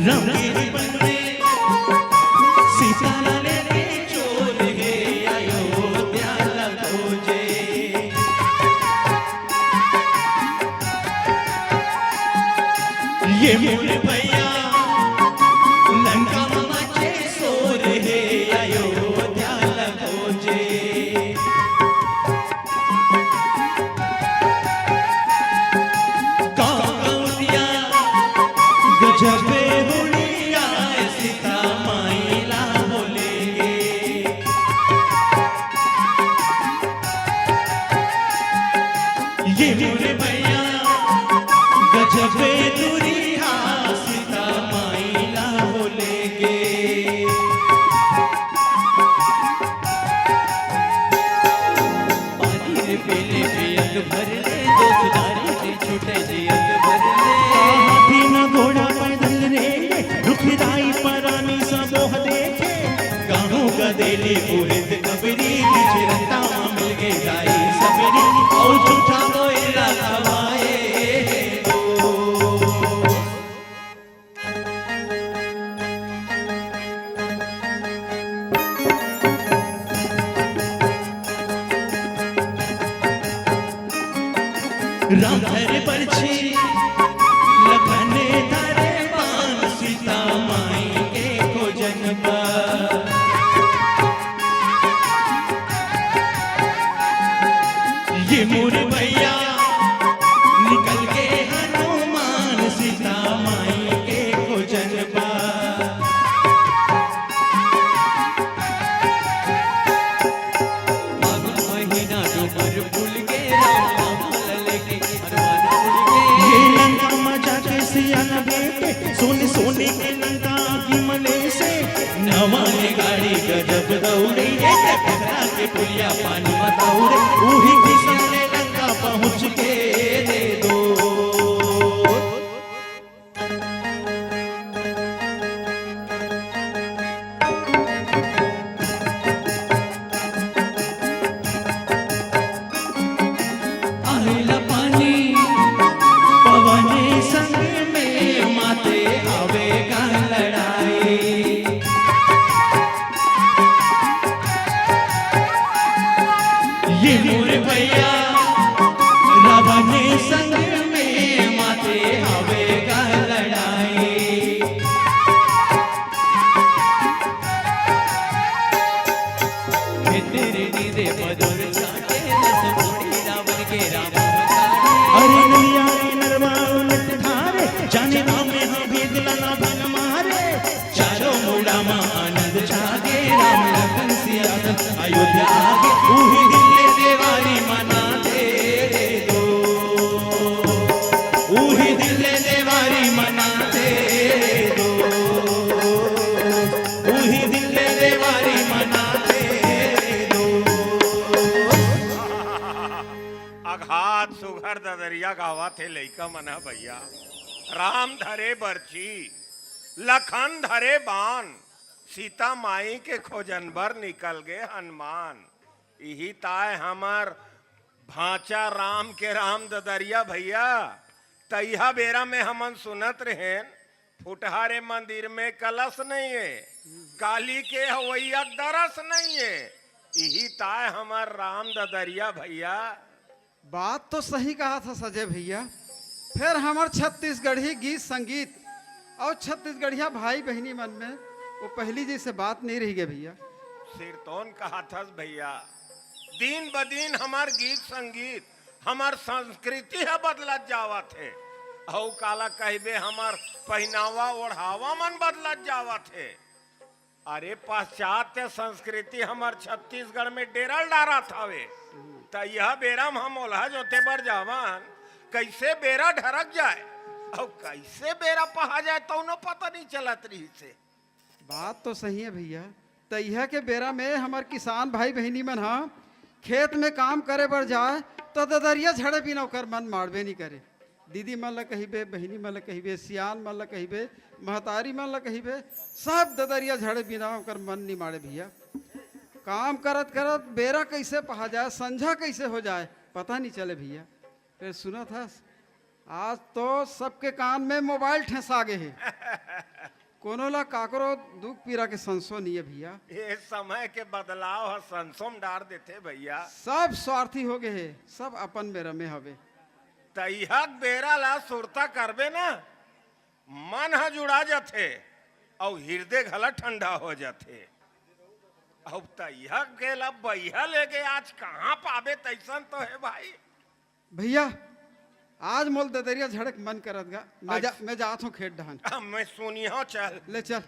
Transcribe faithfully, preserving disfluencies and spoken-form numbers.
राम के ही बन में सीता ला लेके चोर हे अयोध्या ला खोजे। ये मोर भैया लंका मा मचे शोर हे अयोध्या ला खोजे। गाँव गौंदिया गजब हुड़िया सीता माई ला बोलेगे। ये मोर भैया गजब दुरिहा सीता माई ला बोलेगे। पानी रे पेले पियत भर ले, दोस्त दारी से छूटे जियत भर ले। हाथी न घोड़ा पैदल रे, रुख राई परानी सब मोह देखे। गाँव गदेली उड़त कबरी, बीच रस्ता मा मिल गे दाई सबरी। औ झूठा बोए ला खवाए दो। राम धरे बरछी, लखन धरे बाण, सीता माई के खोजन बर। ये मोर भैया निकल गे हनुमान, सीता माई के खोजन बर। फागुन महीना डूमर फूल गे, राम नाम लेके हनुमान उड़ गे। ये लंका मा जाके सिया ला भेटे, सोने सोने के लंका आगी मले से। नवा ले गाड़ी गजब दौड़े, ये ते पथरा के पुलिया पानी मा दौड़े। उही किसन ले लंका पहुँच के दे दो। आइला पानी पवन संग में, माते आवेगा लड़ाई। ये मोर भैया रावण संग में, माते आवेगा लड़ाई। तेरे नींदे मधुर चाटे, रस मोड़ी रावण के राम बताए। अरे नैया रे नरवा उलट धारे, जाने राम में हाँ भेद लला भन मारे। चारों मुड़ा मा आनंद छागे, राम लखन सिया संग अयोध्या आगे। उही दिन ले देवारी मना दे दो, उही दिन ले देवारी मना दे दो, उही दिन ले देवारी मना दे दो। अघात सुघर ददरिया गावत हे लइका मन ह भैया। राम धरे बरछी, लखन धरे बान, सीता माई के खोजन बर निकल गे हनुमान। इही ताय हमर भांचा राम के राम ददरिया भैया। तइहा बेरा में हमन सुनत रहेन, फुटहारे मंदिर में कलश नहीं है, काली के हवैया दरस नहीं है। इही ताय हमर राम ददरिया भैया। बात तो सही कहा था सजय भैया। फिर हमर छत्तीसगढ़ी गीत संगीत और छत्तीसगढ़िया भाई बहिनी मन में वो पहली जैसे बात नहीं रही गए भैया। सिरतोन कहा थस भैया, दिन ब दिन हमर गीत संगीत, हमर संस्कृति ह बदलत जावत हे। अउ काला कहिबे, हमर पहिनावा ओढ़ावा मन बदलत जावत हे। अरे, पाश्चात्य संस्कृति हमर छत्तीसगढ़ में डेरल डारत हवे, त यह बेरा म हम ओल्हा जोते बर जावन, कइसे बेरा ढरक जाए अउ कइसे बेरा पहा जाए, तउनो पता नहीं चलत रहिस हे। बात तो सही है भैया, तइहा के बेरा में हमर किसान भाई बहिनी मन ह खेत में काम करे बर जाए, त ददरिया झड़े बिना ओकर मन माड़बे नहीं करे। दीदी मन ला कहिबे, बहिनी मन ला कहिबे, सियान मन ला कहिबे, महतारी मन ला कहिबे, सब ददरिया झड़े बिना ओकर मन निमाड़े भैया। काम करत करत बेरा कइसे पहा जाए, संझा कइसे हो जाए, पता नहीं चले भैया। फिर सुनत हस, आज तो सबके कान में मोबाइल ठेसा गे हे। कोनो ला काकरो दुख पीरा के संसो नइ हे भइया। ये समय के बदलाव ह संसो म डार देथे भइया। सब स्वार्थी हो गे हे, सब अपन में रमे हवे। तइहक बेरा ला सुरता करबे ना, मन ह जुड़ा जथे अउ हिरदे घला ठंडा हो जथे। अउ तइहक गेला बइहा लेगे आज कहाँ पाबे तइसन तो हे भाई। भइया, आज मोल ददरिया झड़क मन करत गा। मैं जा, आज- मैं जात हूँ खेत डहन। अब मैं सुनिहा चल। ले चल।